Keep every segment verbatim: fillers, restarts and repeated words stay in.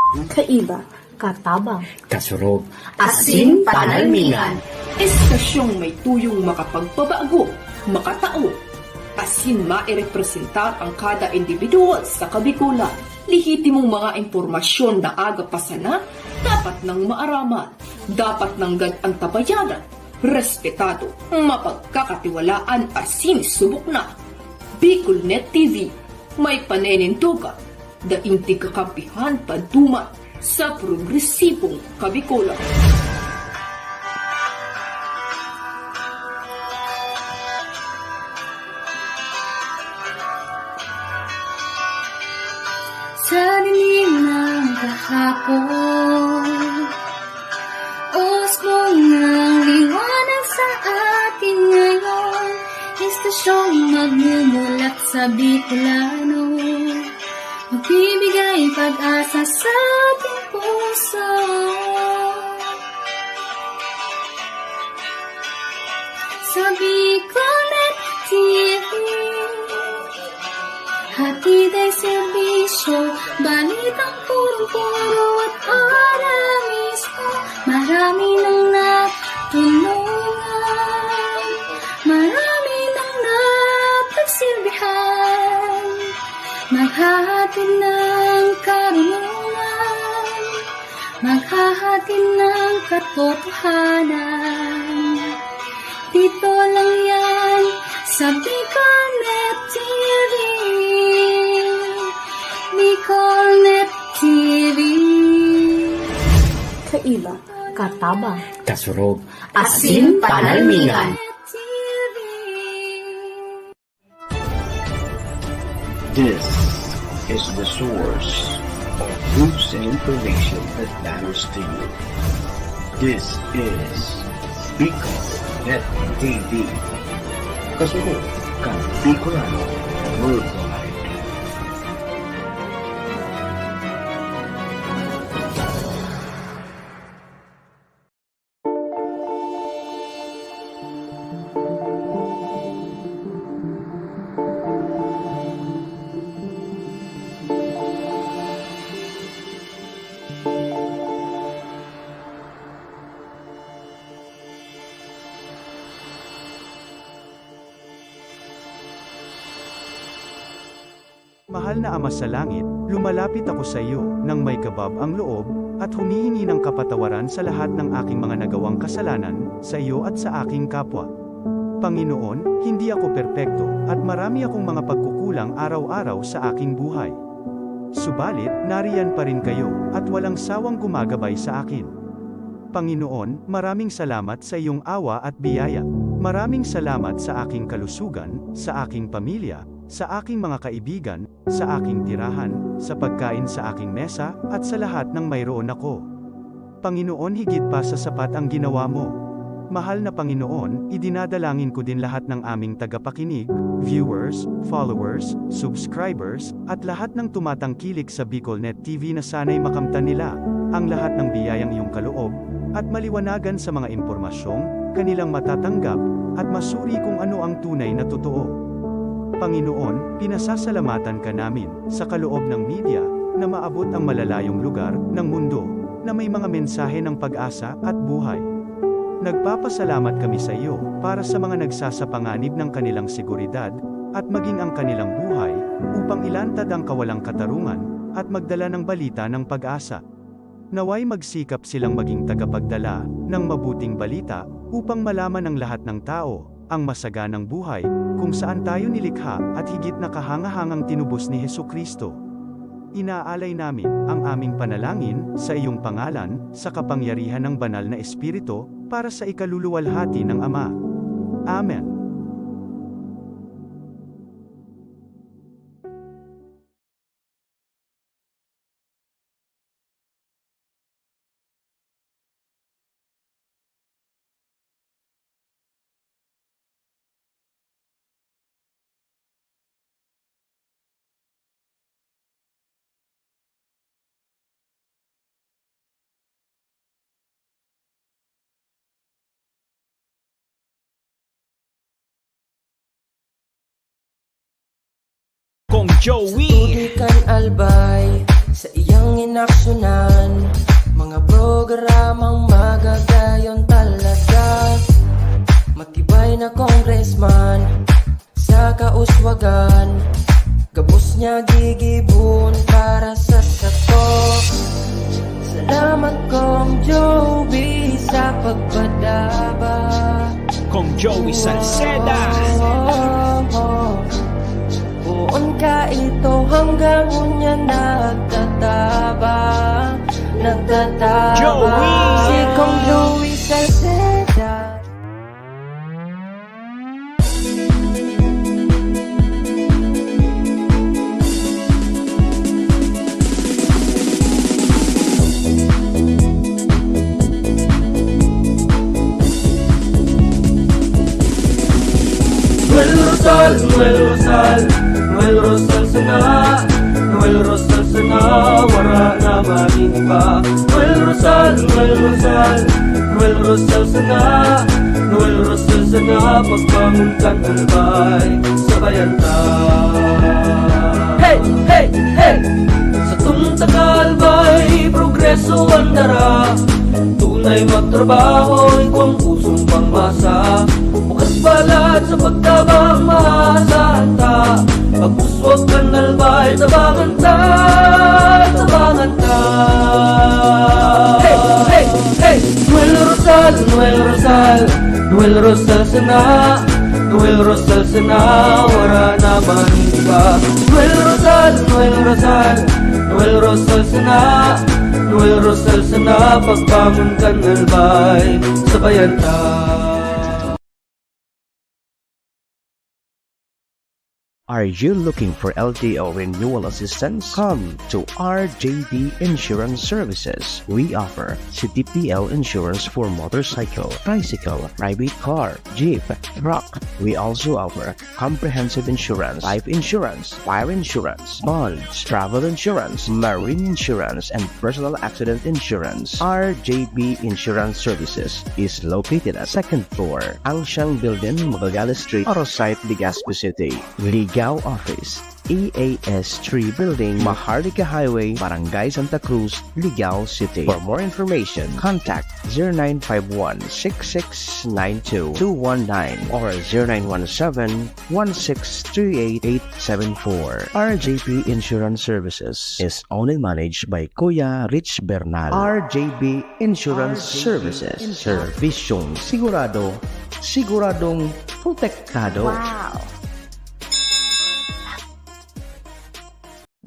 Kaiba, katabang, kasurog, asin panalmingan. Estasyong may tuyong makapagpabago, makatao, asin mairepresentar ang kada individual sa Kabikolan. Lehitimong mga impormasyon na aga pa sana, dapat nang maaraman, dapat nanggad antabayanan, respetado, mapagkakatiwalaan asin subok na. Bicol Net T V, may paninindogan, daing tigkakampihan paduman sa progresibong Kabikolan. Sa dilim ng kahapon, usbong ng liwanag sa atin ngayon, estasyong magmumulat sa Bicolano, magbibigay pag-asa sa ating puso. Sa Bicolnet T V, hatid ay serbisyo, balitang punong-puno at ora mismo. Marami nang natulungan, marami nang napagsilbihan, maghahatid ng karunungan, maghahatid ng katotohanan. Dito lang yan sa Bicolnet T V. Bicolnet T V. Kaiba, katabang, kasurog, asin panalmingan. T V. This is the source of news and information that matters to you. This is Bicol Net T V. Kasunod kan Bicolano Worldwide. Mahal na Ama sa Langit, lumalapit ako sa iyo nang may kabab ang loob at humihingi ng kapatawaran sa lahat ng aking mga nagawang kasalanan sa iyo at sa aking kapwa. Panginoon, hindi ako perpekto at marami akong mga pagkukulang araw-araw sa aking buhay. Subalit, nariyan pa rin kayo at walang sawang gumagabay sa akin. Panginoon, maraming salamat sa iyong awa at biyaya. Maraming salamat sa aking kalusugan, sa aking pamilya, sa aking mga kaibigan, sa aking tirahan, sa pagkain sa aking mesa, at sa lahat ng mayroon ako. Panginoon, higit pa sa sapat ang ginawa mo. Mahal na Panginoon, idinadalangin ko din lahat ng aming tagapakinig, viewers, followers, subscribers, at lahat ng tumatangkilik sa Bicolnet T V na sana'y makamtan nila ang lahat ng biyayang iyong kaloob at maliwanagan sa mga impormasyong kanilang matatanggap at masuri kung ano ang tunay na totoo. Panginoon, pinasasalamatan ka namin sa kaloob ng media na maabot ang malalayong lugar ng mundo na may mga mensahe ng pag-asa at buhay. Nagpapasalamat kami sa iyo para sa mga nagsasapanganib ng kanilang seguridad at maging ang kanilang buhay upang ilantad ang kawalang katarungan at magdala ng balita ng pag-asa. Naway magsikap silang maging tagapagdala ng mabuting balita upang malaman ng lahat ng tao ang masaganang buhay kung saan tayo nilikha at higit na kahangahangang tinubos ni Jesu-Cristo. Inaalay namin ang aming panalangin sa iyong pangalan, sa kapangyarihan ng Banal na Espiritu, para sa ikaluluwalhati ng Ama. Amen. Kong Joey. Sa tubig kan Albay, sa iyang Inaksyonan, mga programang magagayon talaga. Matibay na congressman sa kauswagan, gabos niya gigibon para sa sato. Salamat, Kong Joey, sa pagpadaba. Kong Joey Salceda. Poon ka ito hanggang unya nagtataba, nagtataba. Joey! Si Kong Joey Salceda. Noel Rosal, Noel Rosal, Noel Rosal sana, Noel Rosal sana, wara na maning iba. Noel Rosal, Noel Rosal, Noel Rosal sana, Noel Rosal sana, pagbangon kan Albay, sabayan ta. Hey, hey, hey! Sa tungtang Albay, progreso ang dara. Tunay magtrabaho, ikaw ang pusong pangmasa. Bukas palad sa pagtabang, maasahan ta. Pag-uswag kan Albay, tabangan ta, tabangan ta. Hey, hey, hey! Noel Rosal, Noel Rosal, Noel Rosal sana, Noel Rosal sana, wara na man iba. Noel Rosal, Noel Rosal, Noel Rosal sana, Noel Rosal sana, pagbangon kan Albay, sabayan ta. Are you looking for L T O renewal assistance? Come to R J D Insurance Services. We offer C T P L insurance for motorcycle, tricycle, private car, jeep, truck. We also offer comprehensive insurance, life insurance, fire insurance, bonds, travel insurance, marine insurance, and personal accident insurance. R J B Insurance Services is located at second floor, Ancient Building, Magallanes Street, Arosite, Legazpi City. Ligao Office, E A S three Building, Maharlika Highway, Barangay Santa Cruz, Ligao City. For more information, contact zero nine five one, six six nine two, two one nine or zero nine one seven, one six three eight, eight seven four. R J P Insurance Services is owned and managed by Kuya Rich Bernal. R J B Insurance Services, serbisyong sigurado, siguradong protektado. Wow!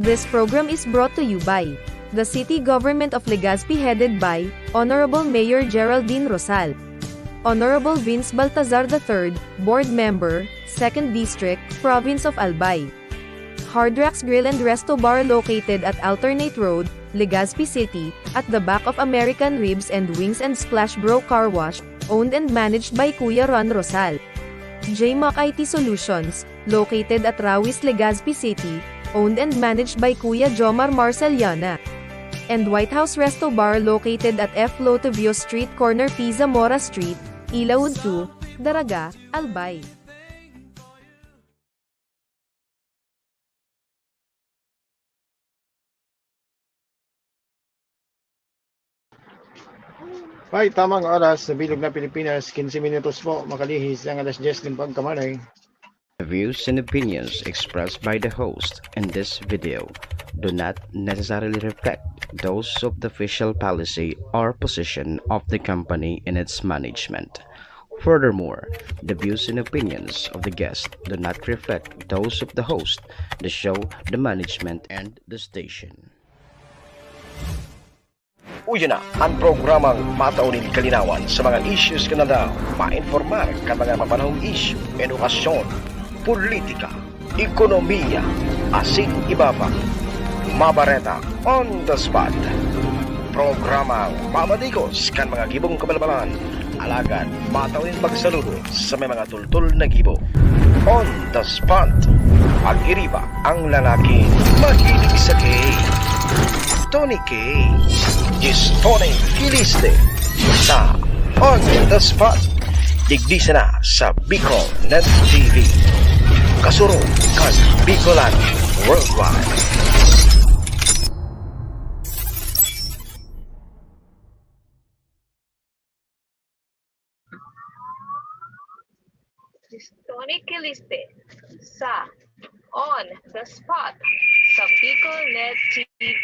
This program is brought to you by the City Government of Legazpi, headed by Honorable Mayor Geraldine Rosal, Honorable Vince Baltazar the third, Board Member, Second District, Province of Albay. Hard Rocks Grill and Resto Bar, located at Alternate Road, Legazpi City, at the back of American Ribs and Wings and Splash Bro Car Wash, owned and managed by Kuya Ron Rosal. J Mac I T Solutions, located at Rawis, Legazpi City, owned and managed by Kuya Jomar Marceliana. And White House Resto Bar, located at F Lotovio Street, corner P Zamora Street, Ilaud two, Daraga, Albay. Ay, tamang oras sa bilog na Pilipinas, quince minutos po, makalihis ang alas diyes nin pagkamanay. The views and opinions expressed by the host in this video do not necessarily reflect those of the official policy or position of the company and its management. Furthermore, the views and opinions of the guest do not reflect those of the host, the show, the management, and the station. Uya na an programang matao nin kalinawan sa mga issues kan aldaw, mainformar kan mga mapanahong isyu, edukasyon, politika, ekonomiya, asin iba pa. Mabareta on the spot. Programang mamadigos kan mga gibong kabalbalan, alagad matao nin pagsaludo sa may mga tultol na gibo. On the spot. Pag-iriba ang lalaking mahilig sa cake. Tony Cake. Is Tony Kiliste. Sa On the Spot. Digdi sana sa Bicol Net T V. Kasurog kan Bicolan Worldwide. Tony Kiliste sa On the Spot sa Bicol Net T V.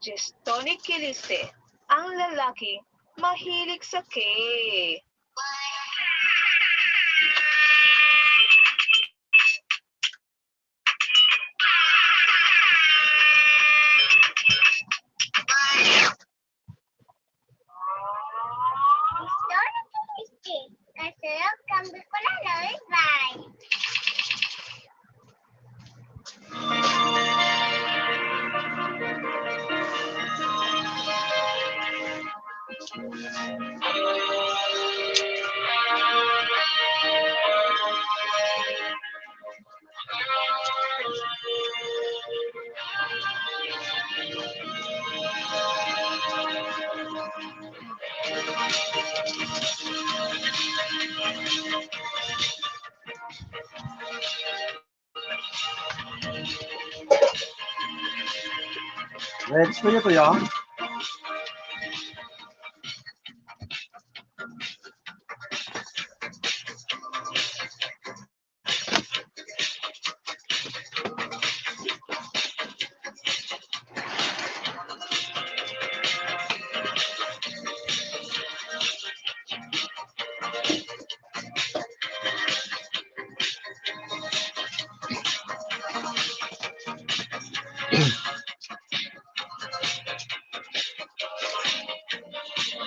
Diyos Tony Kiliste, ang lalaki mahilig sa cake. Gusto ni Christy, kasulog kang Bicolano, bye. Next, kuya, kuya.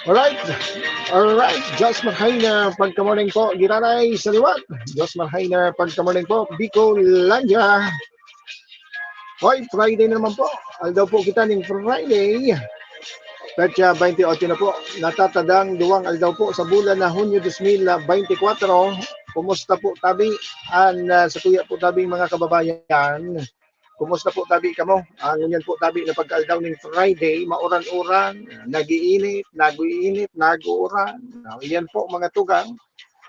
Alright. Alright. Josmar Heiner, pagka-morning po. Giraray sa liwat. Josmar Heiner, pagka-morning po. Bicolandia. Hoy, Friday na naman po. Aldaw po kita ning Friday. Petsa twenty-eight na po. Natatadang duwang aldaw po sa bulan na Hunyo dos mil veintikwatro. Kumusta po tabi? An, ah, sa tuya po tabing mga kababayan. Kumusta po tabi kamo? Ah, ngunyan po tabi na pagkaaldaw ning Friday, mauran-uran, nag-iinit, nag-iinit, nag-uuran. Ah, yan po mga tugang.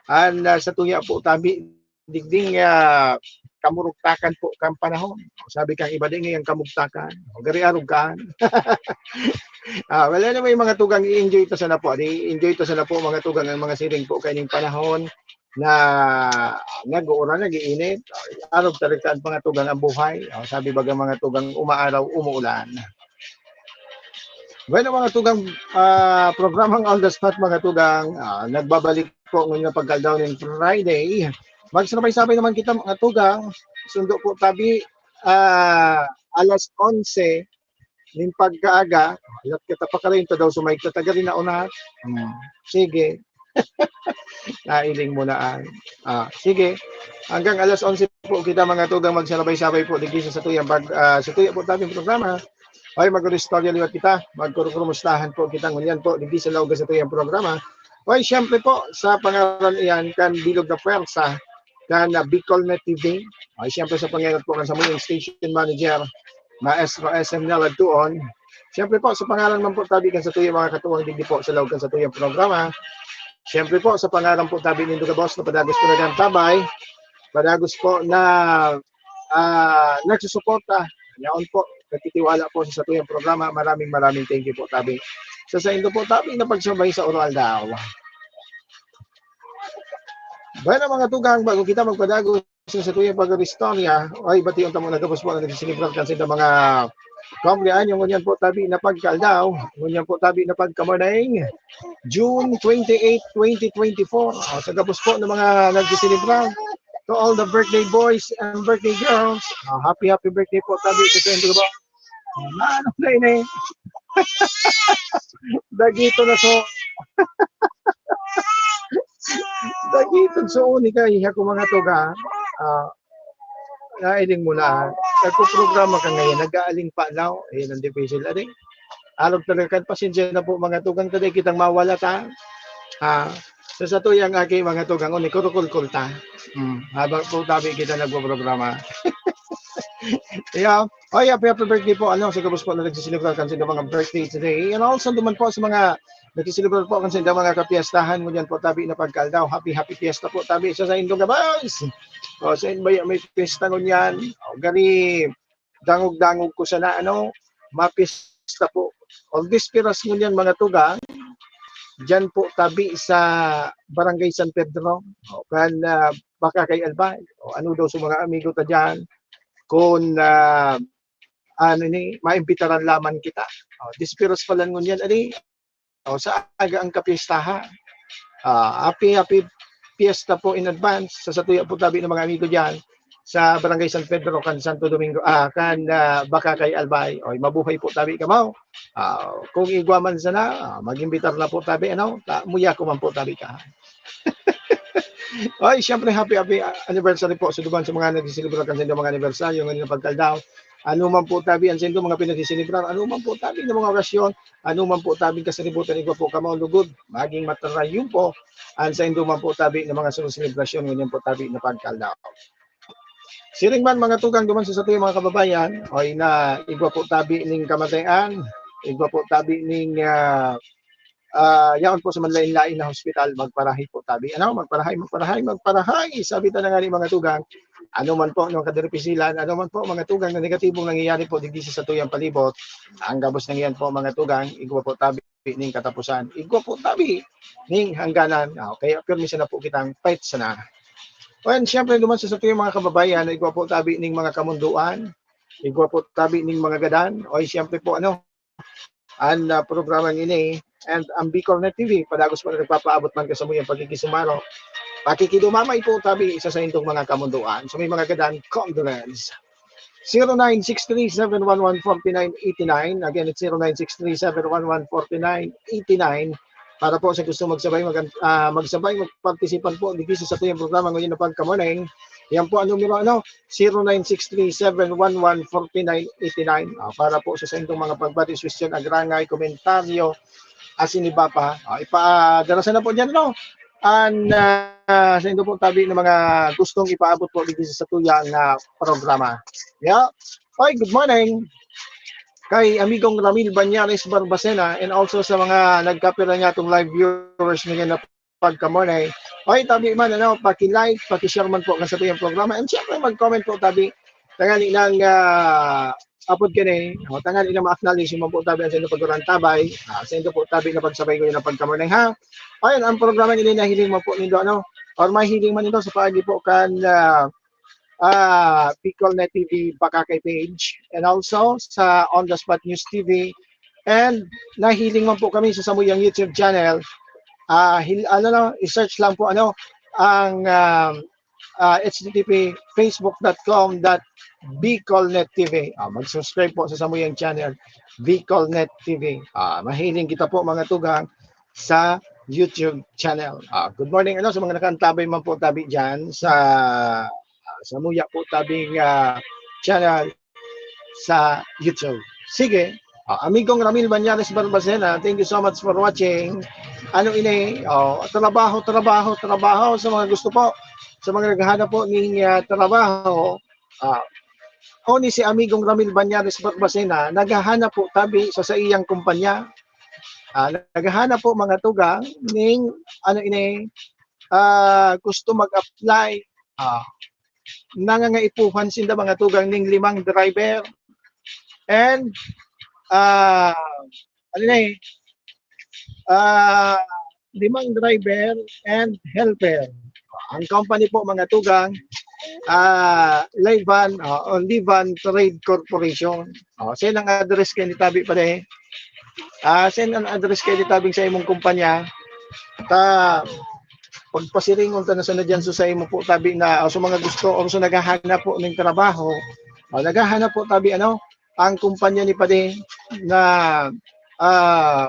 An, ah, sa tuya po tabi, digding, ah, kamurugtakan po kan panahon. Sabi kang iba, "Di ngayang kamugtakan." O, gari arog kan. Ah, well, anyway, mga tugang, i-enjoy ta sana po. Di, enjoy ta sana po, mga tugang, ang mga siring po kaining panahon na nag-uuran, nag-iinit. Arog ta rin kan mga tugang ang buhay. O, sabi baga mga tugang, umaaraw, umuulan. Bueno, mga tugang, ah, programang On the Spot, mga tugang, ah, nagbabalik po ngayon na pagkaaldaw ng Friday. Magsabay-sabay naman kita, mga tugang. Sundo po tabi, ah, alas onse ning pagkaaga. Alat kita pa karin, ta daw sumay ka taga rin na unat. Hmm. Sige. Nailing mo na ay. Ah, sige. Hanggang alas onse po kita, mga tugang, magsabay-sabay po digdi sa satuyang pag, ah, sa tuya po tabing programa. Ay, mag-istorya liwat kita. Magkurukumustahan po kita ngunyan po digdi sa laog sa tuyang programa. Ay, siyempre po, sa pangaran iyan, kan bilog na pwersa, kan, ah, Bicol Net T V. Ay, siyempre sa pangaran po kan sa mga station manager, Maestro S M Nel Adtuon. Siyempre po, sa pangaran man po tabi kan sa tuyang mga katuwang digdi po sa laog kan sa tuyang programa. Siyempre po, sa pangaran po tabi nindo gabos na padagos po na tabay, padagos po na, ah, nagsusuporta. Yaon po, nagtitiwala po sa satuyang programa. Maraming, maraming thank you po, tabi. Sa saindo po, tabi na pagsabay sa Oro Aldaw. Bueno, mga tugang, bago kita magpadagos sa satuyang pag-istorya, ay, bation ta muna gabos po na nagsiselebrar kan sa mga kumpleanyo. Ngunyan po, tabi na pagkaaldaw, ngunyan po, tabi na pagka-morning, June twenty-eight, twenty twenty-four. Ah, sa gabos po ng mga nagsiselebrar, to all the birthday boys and birthday girls, ah, happy, happy birthday po, tabi sa saindo ba? Ano na ini? Dagito na so. Dagito so ni kay ako, mga tugang. Ah, nailing mo na. Nagpo-programa ka ngayon, nag-aaling pa daw. Ayun ang division, adi. Arog talaga kan, pasensya na po, mga tugang, taday kitang mawala ta. Ah, sa satuyang aki, mga tugang, uni, kurukulkul ta. Hmm, habang po tabi kita nagpo-programa. Yeah. Oy, happy, happy birthday po, ano, sa gabos po na nagsiselebrar kan sa mga birthday today. And also, duman po sa mga nagsiselebrar po kan sa mga kapiestahan, ngunyan po, tabi na pagkaaldaw. Happy, happy fiesta po, tabi sa, sa indong gabos. O, sa inyo ba may fiesta ngunyan? O, gani, dangog-dangog ko sana, ano, mapista po. Ang bisperas ngunyan, mga tugang, diyan po tabi sa Barangay San Pedro, o, kan, ah, Bacacay, Albay. O, ano daw sa mga amigo ta diyan, kung, ah, ano ni, maimbitaran lamang kita. O, despero sa palan ngunyan, ani, o, sa aga ang kapiestahan. Ah, happy, happy fiesta po in advance sa satuya po tabi ng mga amigo diyan sa Barangay San Pedro, kan Santo Domingo, ah, kan, ah, Bacacay, Albay. Oy, mabuhay po tabi kamo. Ah, kung igwa man sana, ah, mag-imbitar na po tabi, ano? Ta-, muya ko man po tabi ka. Oy, siyempre, happy, happy, ah, anniversary po sa duman sa mga nagsiselebra kan saindong mga anibersaryo ngayon na pagkaldaw. Ano man po tabi ang saindong mga pinagsiselebrar, ano man po tabi ng mga orasyon, ano man po tabi kasaributan, igwa po kamo lugod, maging matarayumpo ang saindong man po tabi ng mga selebrasyon ngayon po tabi na pagkaldaw. Siring man, mga tugang, duman sa satuyang mga kababayan, oy, na igwa po tabi ning kamatayan, igwa po tabi ning, ah, ah, yaon po sa manlain-lain na hospital, magparahay po tabi. Ano? Magparahay, magparahay, magparahay. Sabi ta na nga ni mga tugang, ano man po, no, kadiripisilan, ano man po, mga tugang, na negatibong nangyayari po digdi sa satuyang palibot, ang gabos na iyan po, mga tugang, igwa po tabi ning katapusan. Igwa po tabi ning hangganan. Ah, kaya pirmi sana po kitang fight sana. Well, siyempre, duman sa satuyang mga kababayan, igwa po tabi ning mga kamunduan, igwa po tabi ning mga gadan. Oy, siyempre po, ano, ang, ah, programang ini and ang Bicol Net T V, padagos po na nagpapaabot man kasamuyang pakikisumaro. Pakikidumamay po tabi sa saindong mga kamunduan. So, may mga gadan, condolence. Zero nine six three seven one one forty-nine eighty-nine. Again, it's zero nine six three seven one one forty-nine eighty-nine. Para po sa gusto magsabay, mag-, ah, magsabay, magpartisipan po digdi sa satuyang programa ngayon na pagkamorning. Yan po ang numero, ano, zero nine six three seven one one forty-nine eighty-nine. Ah, para po sa saindong mga pagbati, suhestyon, agrangay, komentaryo, asin iba pa. Ah, ipadara sana po diyan, no? An, ah, saindo po tabi ng mga gustong ipaabot po digdi sa satuyang, ah, programa. Yeah. Oy, good morning kay amigong Ramil Banyares Barbacena and also sa mga nagkapira niya itong live viewers ngayon na pagkamorning. Oy, tabi man, ano, paki-like, paki-share man po kan satuyang programa. And syempre, mag-comment po tabi. Tangali nang, ah, apod kini, o, tangali na ma-acknowledge mo po tabi ang saindo pagduran tabay. Ah, saindo po tabi na pagsabay ko yun ang pagkamorning, ha? Ayun, ang programa nila nahiling mo po nindo, ano? Or mahiling man nindo sa paagi po kan, ah, ah, Bicol Net T V Bacacay page. And also sa On The Spot News T V. And nahiling man po kami sa samuyang YouTube channel. Ah, hil-, ano na, i-search lang po, ano, ang, ah, ah, H T T P, facebook dot com dot Bicol Net T V. Ah, mag-subscribe po sa samuyang channel, Bicol Net T V. Ah, mahiling kita po, mga tugang, sa YouTube channel. Ah, good morning, ano, sa mga nakaantabay man po tabi dyan sa, ah, samuya po tabing, ah, channel sa YouTube. Sige, ah, amigong Ramil Banyares Barbacena, thank you so much for watching. Ano ini? Oh, trabaho, trabaho, trabaho sa mga gusto po, sa mga naghahanap po ning, ah, trabaho. Ah, o ni si amigong Ramil Banyares Barbacena, naghahanap po tabi sa saiyang kumpanya. Ah, naghahanap po, mga tugang, ning, ano ini, ah, gusto mag-apply. Ah, nangangaipuhan sinda, mga tugang, ning limang driver and, ah, ano na eh, ah, limang driver and helper. Ang company po, mga tugang, ah, Livan, ah, o Livan Trade Corporation. Oh, send ang address kay ni tabi pa dai. Ah, send ang address kay ni tabing sa imong kumpanya. Ta, pagpasiringon ta na sana diyan sa, sa imo po tabi na, o sa mga gusto, o sa naghahanap po ng trabaho. O, naghahanap po tabi, ano, ang kumpanya ni Padi na, ah,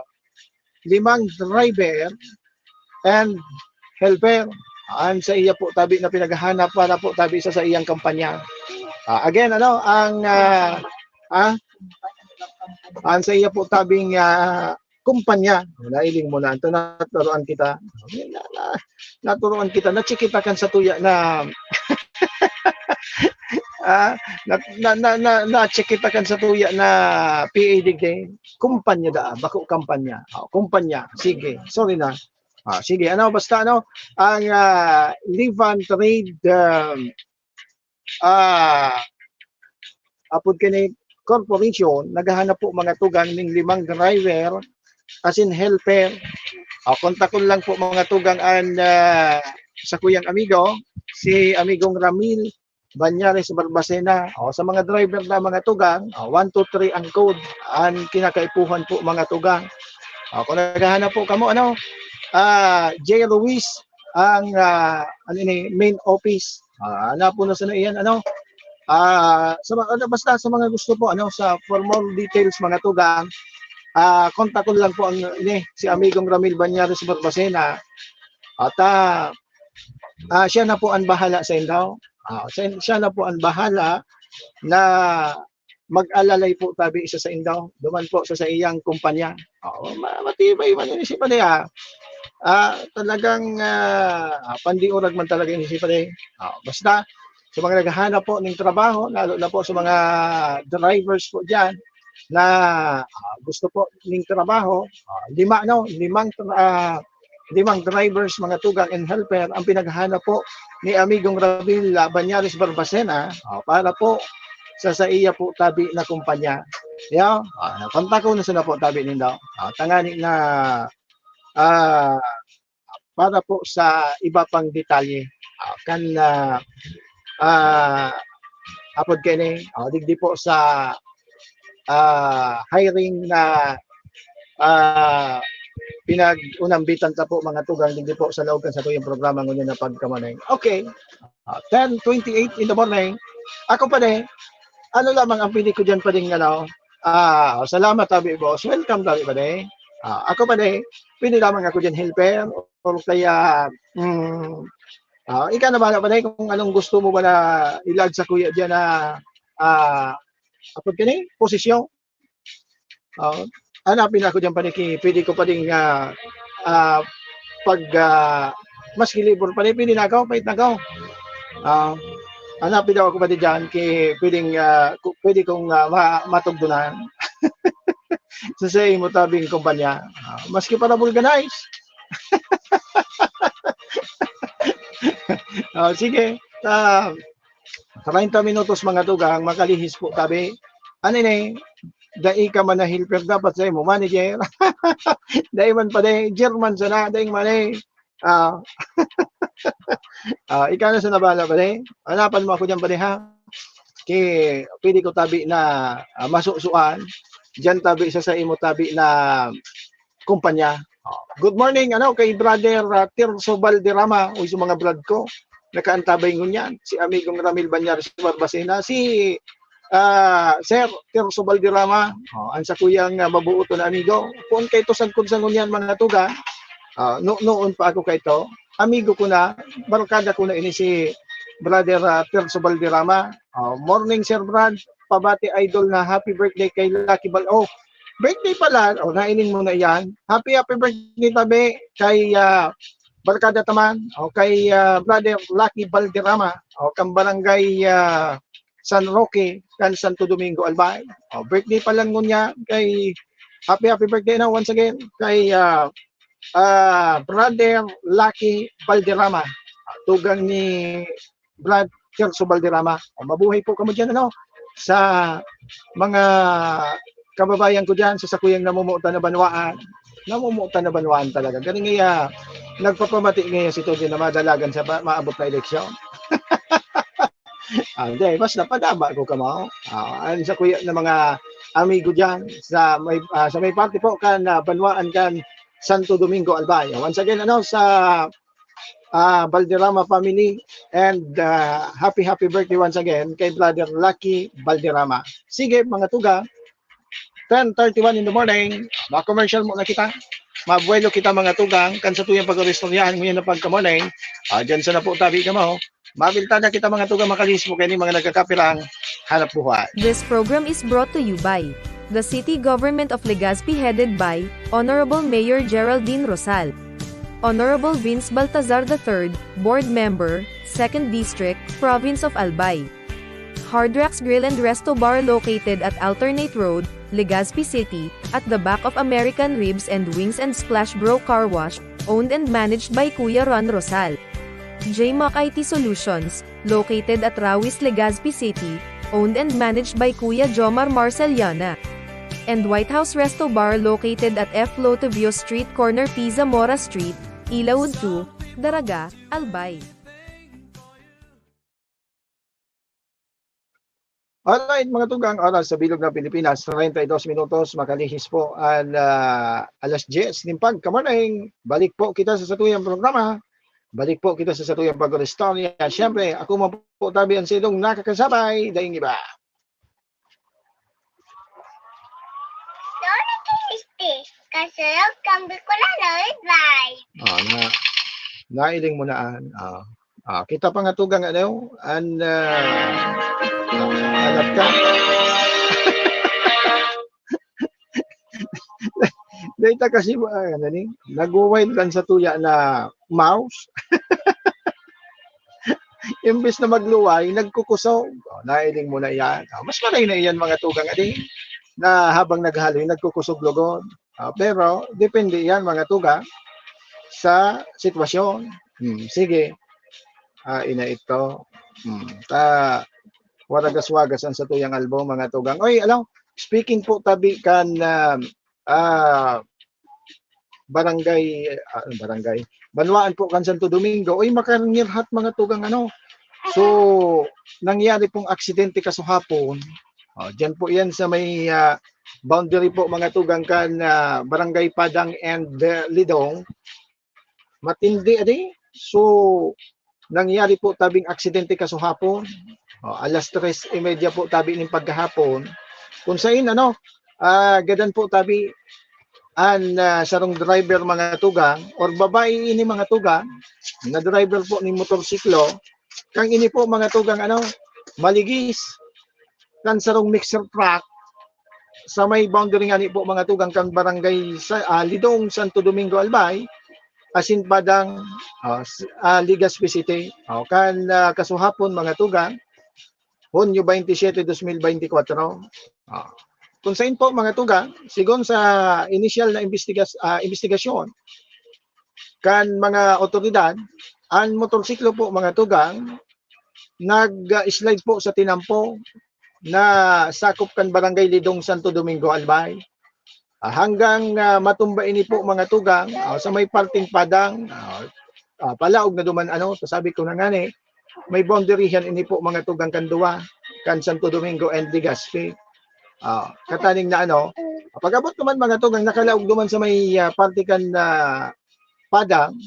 limang driver and helper. Ang sa iya po tabi na pinaghahanap para po tabi sa, sa iyang kampanya. Ah, again, ano, ang, ah, ah, ang sa iya po tabing, ah, kumpanya. Nailing mo na. Ito, naturuan kita. Na, na, naturuan kita. Na-check kita kan sa tuya na, ah, na, na, na, na, na-check kita kan sa tuya na P A D K. Kumpanya da, bako kampanya. Oh, kumpanya. Sige, sorry na. Ah, sige, ano, basta, ano, ang, ah, Livan Trade, um, ah, apod kini Corporation, naghahanap po, mga tugang, ning limang driver, as in helper, O, kontakon lang po, mga tugang, an, ah, sakuyang amigo, si Amigong Ramil Banyares Barbacena. O, sa mga driver na, mga tugang, o, one two three ang code, an kinakaipuhan po, mga tugang. O, kung naghahanap po kamo, ano, ah, J Ruiz ang, ah, ano ini, main office. Ah, hanapon na sana iyan, ano. Ah, sa mga, ano, basta sa mga gusto po, ano, sa, for more details, mga tugang, ah, kontakon lang po ang, ini, si Amigong Ramil Banyares Barbacena. At, ah, ah, siya na po ang bahala sa inyo. Ah, siya, siya na po ang bahala na mag-alalay po tabi sa saindo, duman po sa saiyang kumpanya. Oo, ma-, matibay man ini si Padi, ah. Ah, talagang, ah, pandiurag man talaga ini si Padi. Ah, basta sa mga naghahanap po ning trabaho, lalo na po sa mga drivers po diyan na, ah, gusto po ning trabaho, ah, lima, no, limang tra-, ah, limang drivers, mga tugang and helper ang pinaghahanap po ni Amigong Ramil, ah, Banyares Barbacena, ah, para po sa saiya po tabi na kumpanya. Yo, ah, kontakon na sana po tabi nindo. Ah, tangani na, ah, para po sa iba pang detalye, ah, kan, ah, ah, apod kaini, ah, digdi po sa, ah, hiring na, ah, pinag-unambitan ta po, mga tugang, digdi po sa laog kan satuyang programa ngunyan na pagkamanay. Okay. Ah, ten twenty-eight in the morning. Ako pa din, ano lamang ang pwede ko diyan pa din, ano? Ah, salamat, tabi, boss. Welcome, tabi, pa din. Ah, ako pa din, pwede lamang ako diyan helper or kaya, mm, ah, ikaw na bahala pa din kung anong gusto mo ba na ilag sa kuya diyan na, ah, apod ka ni, posisyon. Oh, hanapin ako diyan pa ni ki-, pwede ko pa ding, ah, ah, pag, ah, maski libur pa ni, pwede na ako, pait na ako. Ah, hanapin daw ako pa di diyan ki-, pwedeng, ah, ku-, pwede kong, ah, ma-, matugdunan. Sa, sa imo tabing kumpanya. Ah, maski para vulcanize. Oh, sige. Ah, treinta minutos, mga tugang, makalihis po tabi. Ano ini? Dai ka man na helper, dapat sa imo, manager. Dai man pa, dai, German sana, dai man, eh. Ah. Ah, ikaw na sa nabala, pare. Hanapan mo ako diyan, pare, ha? Ki-, pwede ko tabi na, ah, masusuan. Diyan tabi sa, sa imo tabi na kumpanya. Ah, good morning, ano, kay Brother, ah, Tirso Valderrama, o sa mga brad ko. Nakaantabay ngunyan, si Amigong Ramil Banyares Barbacena, si, ah, Sir Tirso Valderrama, oh, ang sakuyang, ah, mabuot na amigo. Poon kay to sagkod sa ngunyan, mga tugang. Ah, no-, noon pa ako kay to, amigo ko na, barkada ko na ini si Brother, ah, Tirso Valderrama. Ah, morning, Sir Brad. Pabati, idol, na happy birthday kay Lucky Bal-, oh, birthday pala. Oh, naining mo na yan. Happy, happy birthday, tabi, kay, ah, barkada ta man, o kay, ah, Brother Lucky Valderrama, o kan Barangay, ah, San Roque, kan Santo Domingo, Albay. O, birthday pa lang ngunyan kay, happy, happy birthday na once again kay, ah, ah, Brother Lucky Valderrama, tugang ni Brad Celso Valderrama. O, mabuhay po kamo diyan, ano, sa mga kababayan ko diyan, sa sakuyang namumutan na banwaan. Namumutan na banwaan talaga. Ganing iya, nagpapamati ngaya si Toby na madalagan sa ba-, maabot na eleksyon. Ah, hindi, mas napadama ko kamo. Ah, ang sakuya na mga amigo diyan sa may, ah, sa may parte po kan, ah, banwaan kan Santo Domingo, Albay. Once again, ano, sa, ah, Valderrama family, and, ah, happy, happy birthday once again kay Brother Lucky Valderrama. Sige, mga tugang, ten thirty-one in the morning, ma-commercial muna kita. Mabuelo kita, mga tugang, kan satuyang pag-oristoryahan ngunyan na pagka-morning. Ah, diyan sa napo tabi ka mo. Mabilta na kita, mga tugang, makalihis po kaini mga nagkakapirang hanap buhay. This program is brought to you by the City Government of Legazpi, headed by Honorable Mayor Geraldine Rosal. Honorable Vince Baltazar the third, Board Member, Second District, Province of Albay. Hard Rocks Grill and Resto Bar, located at Alternate Road, Legazpi City, at the back of American Ribs and Wings and Splash Bro Car Wash, owned and managed by Kuya Ron Rosal. J Mac I T Solutions, located at Rawis, Legazpi City, owned and managed by Kuya Jomar Marceliana. and White House Resto Bar located at F Lotovio Street, corner P Zamora Street, Ilaud two, Daraga, Albay. Alright, mga tugang, oras sa bilog ng Pilipinas, treinta y dos minutos, makalihis po ang, ah, alas diyes nin pagkamaning. Balik po kita sa satuyang programa. Balik po kita sa satuyang pag-istorya. Siyempre, ako man po tabi ang silong nakakasabay, daing iba. Sorry, Christy. Kasulog kang Bicolano, goodbye. Ah, na, nailing mo na, an. Ah, ah, kita pa nga tugang, ano, an, ah, ah, alat ka. Dahil ta kasi, ah, ano ni, nagwa-wild kan satuya na mouse. Imbes na magluway, nagkukusog. Oh, nailing mo na iyan. Oh, mas malay na iyan, mga tugang, adi, na habang naghaloy, nagkukusog logod. Ah, pero, depende iyan, mga tugang, sa sitwasyon. Hmm, sige. Ah, ina ito. Hmm, ta, waragas-wagas ang satuyang album, mga tugang. Oy, alam, speaking po tabi kan, ah, ah, barangay, ah, barangay, banwaan po kan Santo Domingo, oy, makarngirhat, mga tugang, ano. So, nangyari pong aksidente kasuhapon. Oh, diyan po yan sa may, ah, boundary po, mga tugang, kan, ah, Barangay Padang and, ah, Lidong. Matindi, adi. So, nangyari po tabing aksidente kasuhapon. Oh, alas tres y media po tabi nin pagkahapon. Kung sain, ano, ah, gadan po tabi an, ah, sarong driver, mga tugang, or babae ini, mga tugang, na driver po nin motorsiklo, kang ini po, mga tugang, ano, maligis kan sarong mixer truck sa may boundary ngani po, mga tugang, kan barangay sa, ah, Lidong, Santo Domingo, Albay, asin Padang, ah, s-, ah, Legazpi City. Oh, kan, ah, kasuhapon, mga tugang, Hunyo baynte siyete, dos mil baynte kwatro. Ah, kung sain po, mga tugang, sigon sa inisyal na imbestigas-, ah, imbestigasyon kan mga awtoridad, an motorsiklo po, mga tugang, nag, ah, slide po sa tinampo na sakop kan Barangay Lidong, Santo Domingo, Albay. Ah, hanggang, ah, matumba ini po, mga tugang, ah, sa may parteng Padang, ah, ah, palaog na duman, ano, sasabi ko na ngani, may boundary-han ini po, mga tugang, kan duwa, kan Santo Domingo and Legazpi. Ah, kataning na, ano, pag-abot naman, mga tugang, nakalaog duman sa may, ah, parte kan, ah, Padang,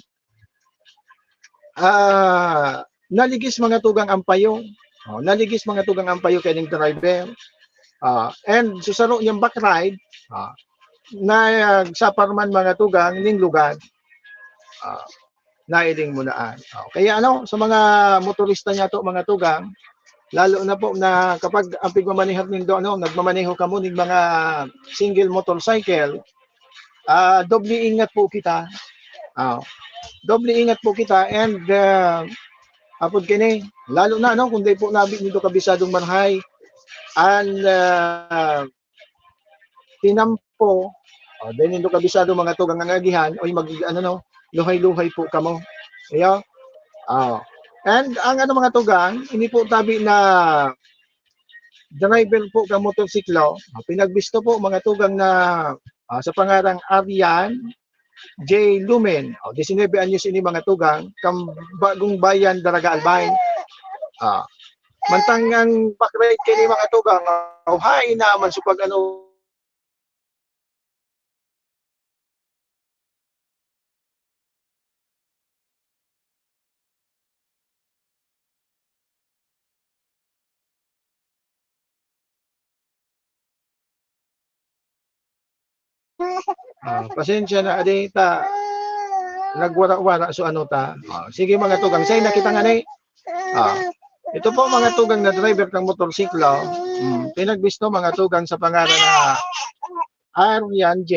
ah, naligis, mga tugang, ang payo. Oh, naligis, mga tugang, ang payo kaning driver. Ah, and sa saro niyang back ride, ah, nagsapar man, mga tugang, ning lugad. Ah, nailing mo na an. Oh, kaya, ano, sa mga motorista niyato, mga tugang, lalo na po na kapag ang pigmamanehar nindo, ano, nagmamaneho kamo ning mga single motorcycle, ah, doble ingat po kita. Ah, doble ingat po kita and, ah, apod kini, lalo na, ano, kung dai po nabi nindo kabisadong marahay an, ah, tinampo, oh, dai nindo kabisado, mga tugang, ang agihan, oy, mag-, ano, no, luhay-luhay po kamo. Iyo. Oh. And ang, ano, mga tugang, ini po tabi na driver po kan motorsiklo, ah, pinagbisto po, mga tugang, na, ah, sa pangarang Arian J Lumen. Oh, disinebe anyos ini, mga tugang, kan Bagong Bayan, Daraga, Albay. Ah, mantang ang back ride kini, mga tugang, ah, uhay naman sa pag-ano, Ah, pasensya na, adi ta, nagwara-wara, so ano ta. Ah, sige, mga tugang, say na kita ngani. Ah, ito po, mga tugang, na driver kan motorsiklo, hmm, pinagbisto, mga tugang, sa pangaran na Arian J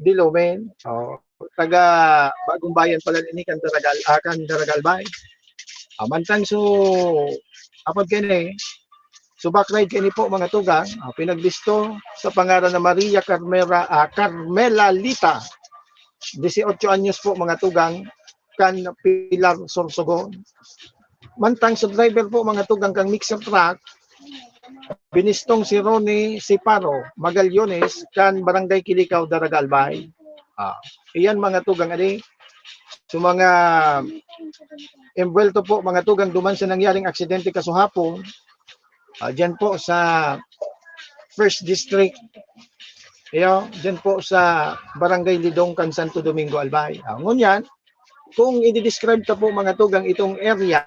Dilumen. Oh, taga Bagong Bayan pala ini, kan Daragal-, ah, kan Daragalbay. Ah, mantang so, apod kini, so back ride kini po, mga tugang, ah, pinagbisto sa pangaran na Maria Carmela, ah, Carmela Lita. Dieciocho anyos po, mga tugang, kan Pilar, Sorsogon. Mantang sa driver po, mga tugang, kang mixer truck, Binistong si Ronnie Siparo Magallones kan Barangay Kilikaw, Daraga, Albay. Ah, iyan, mga tugang, ani. So, mga embuwelto po, mga tugang, duman sa nangyaring aksidente kasuhapon, ah, diyan po sa First District. Iyo, diyan po sa Barangay Lidong kan Santo Domingo, Albay. Ah, ngunyan, kung i-describe ta po, mga tugang, itong area,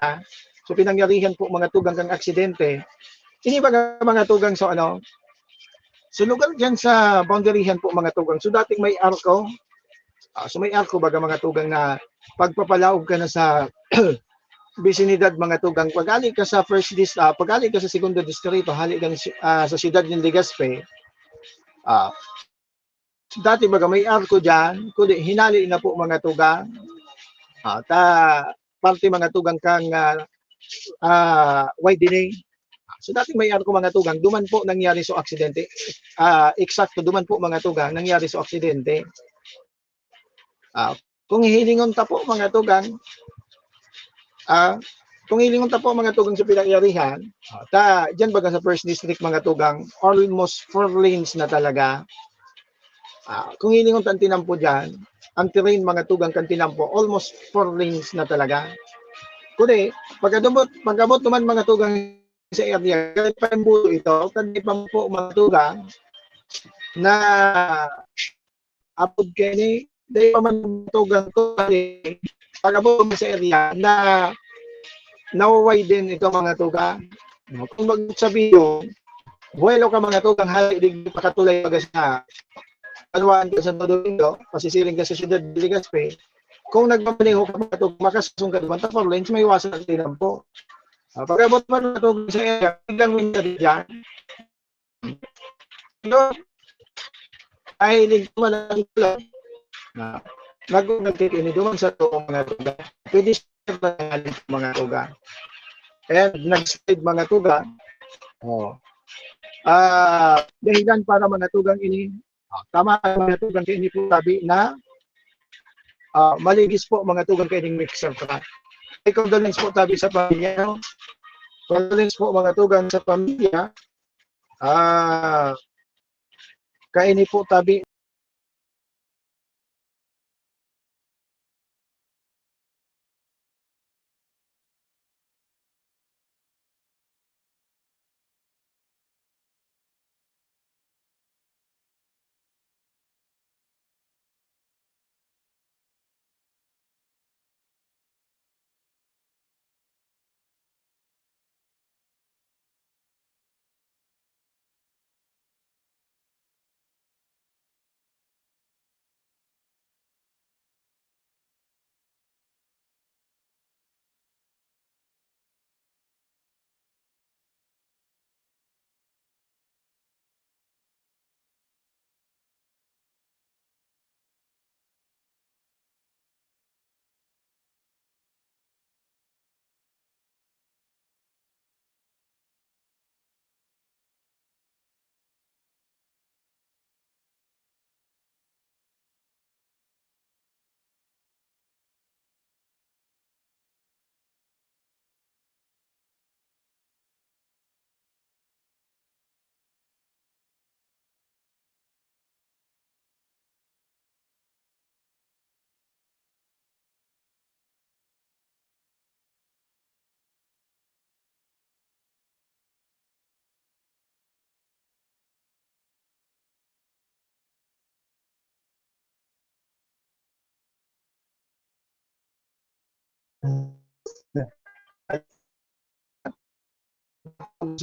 so pinangyarihan po, mga tugang, kang aksidente, ini baga, mga tugang, so ano, so lugar diyan sa boundaryhan po, mga tugang. So dating may arko, ah, so may arko baga, mga tugang, na pagpapalaog ka na sa bisinidad, mga tugang. Pag-ali ka sa first dis-, ah, pag-ali ka sa segundo distrito, hali kang si-, ah, sa siyudad nin Legazpi, ah, dati baga may arko diyan, kundi hinali na po, mga tugang. Ah, ta, parte, mga tugang, kang, ah, ah, widening. So, dating may arko, mga tugang, duman po nangyari so aksidente. Ah, eksakto, duman po, mga tugang, nangyari so aksidente. Ah, kung hihilingon ta po, mga tugang, ah, kung hihilingon ta po, mga tugang, sa pinangyarihan, ah, ta, diyan baga sa First District, mga tugang, almost four lanes na talaga. Ah, kung hihilingon ta ang tinampo diyan, ang terrain, mga tugang, kan tinampo, almost four lanes na talaga. Kundi, pag-abot, pag-abot naman, mga tugang, sa area, kahit pa yung bulo ito, kundi pa po, mga tugang, na apod kaini, dahil pa man tugang ko, pag-abot mo sa area, na nawa-widen ito, mga tugang. No? Kung magsabi yun, buwelo ka, mga tugang, hali, di pakatulay baga sa Banwaan ka sa Santo Domingo, pasisiring ka sa siyudad de Legazpi. Kung nagmamaneho ka, mga tugang, makasasong ka naman, ta four lanes, may iwasan ang tinampo. Ah, pag-abot pa, mga tugang, sa area, biglang may dyan. Pero, ay, hindi ko man alam. Na, nag-, nagtitiniduman sa tuong, mga tugang. Pwede siya, mga tugang. And nag-slide, mga tugang. Oh. Ah, dahilan para, mga tugang, ini, ah, tama, mga tugang, kay ini po tabi na, ah, maligis po, mga tugang, kay ining mixer truck. Ay, condolence po tabi sa pamilya, no? Condolence po, mga tugang, sa pamilya. Ah, kaini po tabi.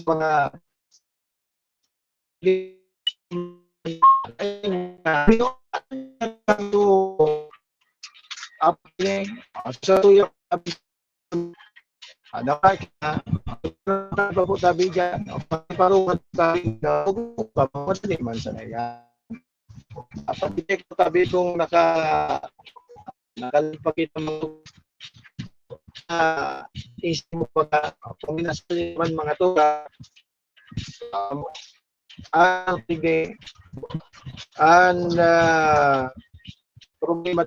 Mga sa tuya, ano ka, ano pa po tabi dyan? Paruhan tabi na, pamamasin man sa na yan. Pag-detect ko tabi kung naka-, nakalagpakit ang mga, ah, isip mo pagka, kung minasali man mga tuga, um, ang sige, ang, ah, problema